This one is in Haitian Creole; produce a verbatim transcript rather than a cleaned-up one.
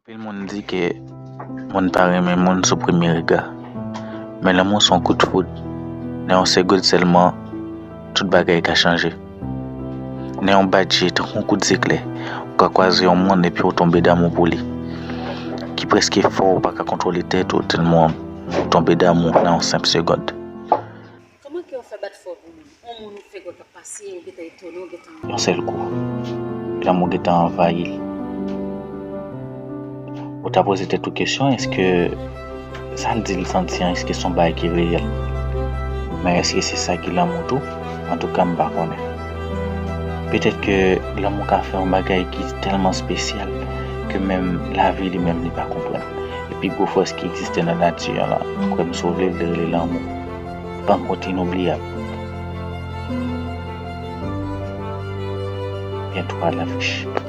Anpil moun di ke moun pa renmen moun sou premye rega. Men lanmou se yon kout foud. Nan yon segond sèlman, tout bagay ka chanje. Nan yon bat je, tankou yon kout zeklè, ou ka kwaze yon moun epi ou tonbe damou pou li. Ki prèske fè w pa ka kontwole tèt ou tèlman ou tonbe damou nan yon senp segond. Kòman kè w fè bat fò pou moun? On moun ou fè gwè k ap pase, ou gentan etone, ou gentan yon sèl kou, lanmou gentan anvayi l. Ou ta poze tèt ou kesyon, èske sa l di l santi an, èske se yon bagay ki reyèl? Men èske se sa ki lanmou tou? Antouka, m pa konnen. Petèt ke lanmou ka fè yon bagay ki tèlman espesyal ke menm lavi li menm li pa konprann. E pi gwo fòs ki egziste nan nati an lan, kwè m si w vle l rele lanmou. Rankont inobliyab. Byen twa lafich.